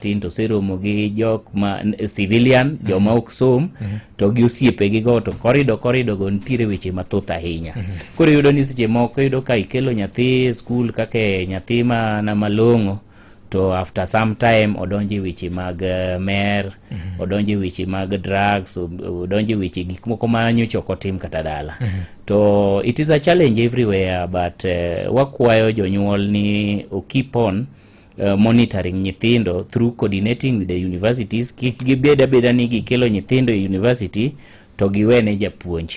Tin to oseromo gi jok ma civilian, joma ok som, to gi osiepegi go, to corridor go nitiere weche mathoth ahinya. Koro iyudo ni seche moko iyudo ka ikelo nyathi e skul kaka nyathi mana malong'o, to after some time odonjo e weche mag mer, odonjo e weche mag drugs, odonjo e weche gik moko ma nyocha ok otim kata dala. To it is a challenge everywhere, but wakwayo jonyuol ni o keep on monitoring nyithindo through coordinating with the universities. Kik gibed abeda ni gikelo nyithindo e university to giwene japuonj.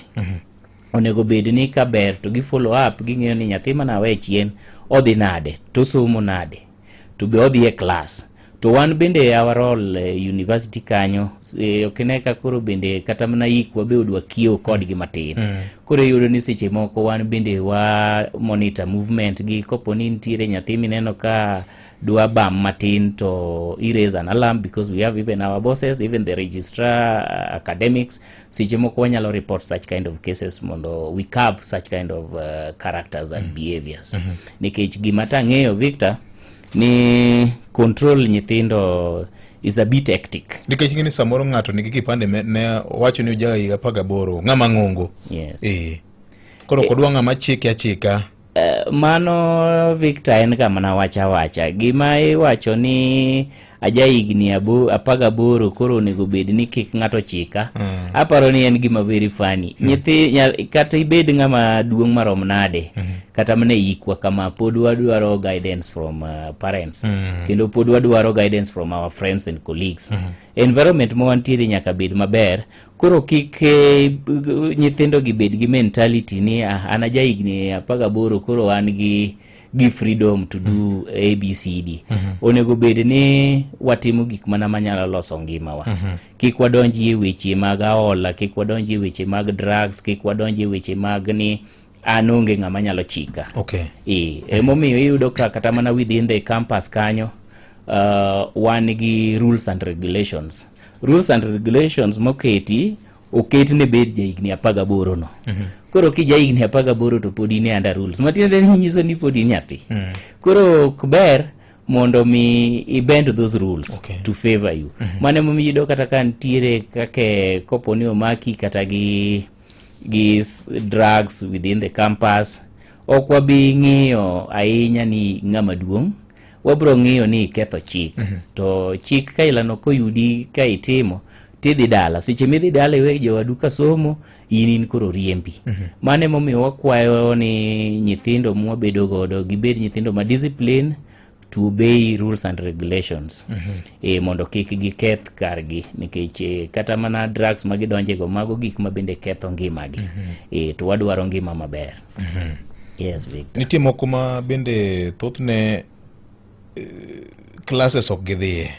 Onego bed ni ka ber to gi follow up, ging'eyo ni nyathi manawe chien odhi nade, to somo nade, to be odhi e class. To wan bende our role e university kanyo, ok ine ka koro bende kata mana ikwa be odwa kiewo kodgi matin. Koro iyudo ni seche moko wan bende wa monitor movement gi. Kopo ni nitiere nyathi mineno ka dwa bam matin, to i raise an alarm, because we have even our bosses, even the registrar, academics. Seche moko wanyalo report such kind of cases mondo we curb such kind of characters and behaviors, nikech gima tang'eyo, Victor, ni control nyithindo is a bit hectic. Nikech ing'e ni samoro ng'ato nigi kipande ne owacho ni oja higa 18, ng'ama ng'ongo. Koro ok odwa ng'ama chike achika. Mano Victor en ga mana wacha wacha. Gima iwacho ni aja higni 18 koro onego bed ni kik ng'ato chika, aparo ni en gima very funny. Nyithi kata ibed ng'ama duong' marom nade, kata mana e hikwa kama, pod wadwaro guidance from parents, kendo pod wadwaro guidance from our friends and colleagues. Environment ma wantiere nyaka bed maber. Koro kik nyithindo gi bed gi mentality ni, "Ah, an aja higni 18, koro an gi freedom to do ABCD." Onego bed ni watimo gik mana manyalo loso ngimawa. Kik wadonji e weche mag aola, kik wadonji e weche mag drugs, kik wadonji e weche mag ni an onge ng'ama nyalo chika. E emomiyo iyudo ka kata mana within the campus kanyo, wan gi rules and regulations. Rules and regulations moketi oket ne bed jahigni 18 no. Koro ki jahigni 18 to pod in e under rules, matiende ni nyiso ni pod in nyathi. Koro ok ber mondo mi i bend those rules to favor you. Mano emomiyo iyudo kata ka nitiere kake kopo ni omaki kata gi drugs within the campus, ok wabi ng'iyo ahinya ni ng'ama duong', wabro ng'iyo ni iketho chik. To chik kailano koyudi ka itimo, tidhi dala. Seche midhi dala iwe jowadu ka somo, in koro riembi. Mano emomiyo wakwayo ni nyithindo mwabedo godo gibed nyithindo ma discipline to obey rules and regulations, mondo kik giketh kargi, nikech kata mana drugs ma gidonje go, mago gik ma bende ketho ngimagi. To wadwaro ngima maber. Yes, Victor. Nitie moko ma bende thothne classes ok gidhiye.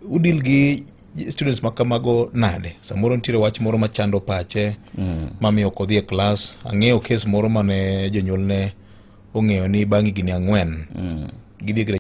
Udil gi students ma kamago nade? Samoro nitiere wach moro machando pache mamiyo ok odhi e class. Ang'eyo case moro mane jonyuolne ong'eyo ni bang' higni 4 gidhi e